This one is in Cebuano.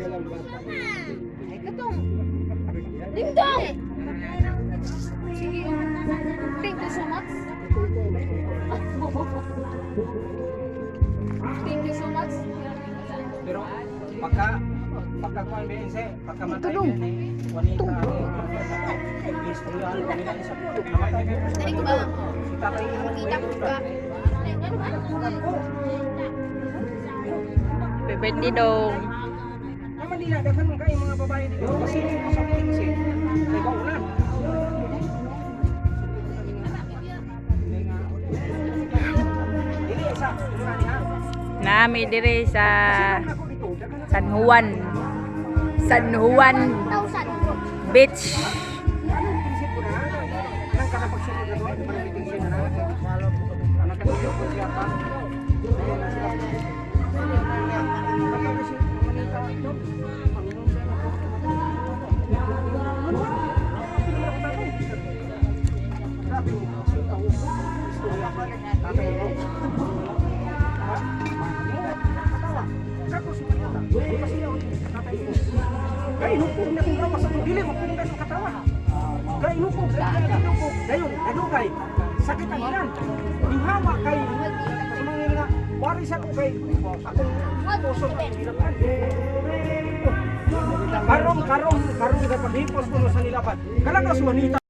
Ay, katong. Dingdong! Sige, oh. Thank you so much. Thank you so much. Pero pagka kuan bense, pagka matay ni Juanita, istoryahan kami na isa. Namatay kay Dali ko ba? Si tatay. Makita ko ka. Happy birthday, Dong. Sa Manila, daghan man kayo mga babae dito. Kasi ko sa kasi kay kaulan. Dili sa imo ni ha. Nami dire sa Ako dito, daghan na San Juan. San Juan 1,000. Beach. Anong tingsin ko na? Anong kanapagsunod na doon? Anong tingsin na? Anong kanapagsunod siya pa? Ayan na sila. Kaya kasi, manita ito. Panginoon sa ako. Ano? Grabe mo, kasi ako, istorya pa. Tatay mo. Ha? Katawa. Kako si Manita. Kasi ako, tatay mo. Kay inukog na kong gawas akong dili, mapunggan ang katawa. Kay inukog, kay inukog, dayon, nadugay. Sakit ang ilan. Ninghawa kay sa mga nga wari sa ko kay akong puso ang nilapan. Karong karong karong kay paghipos ko no sa nilapan. Kalaga si Juanita.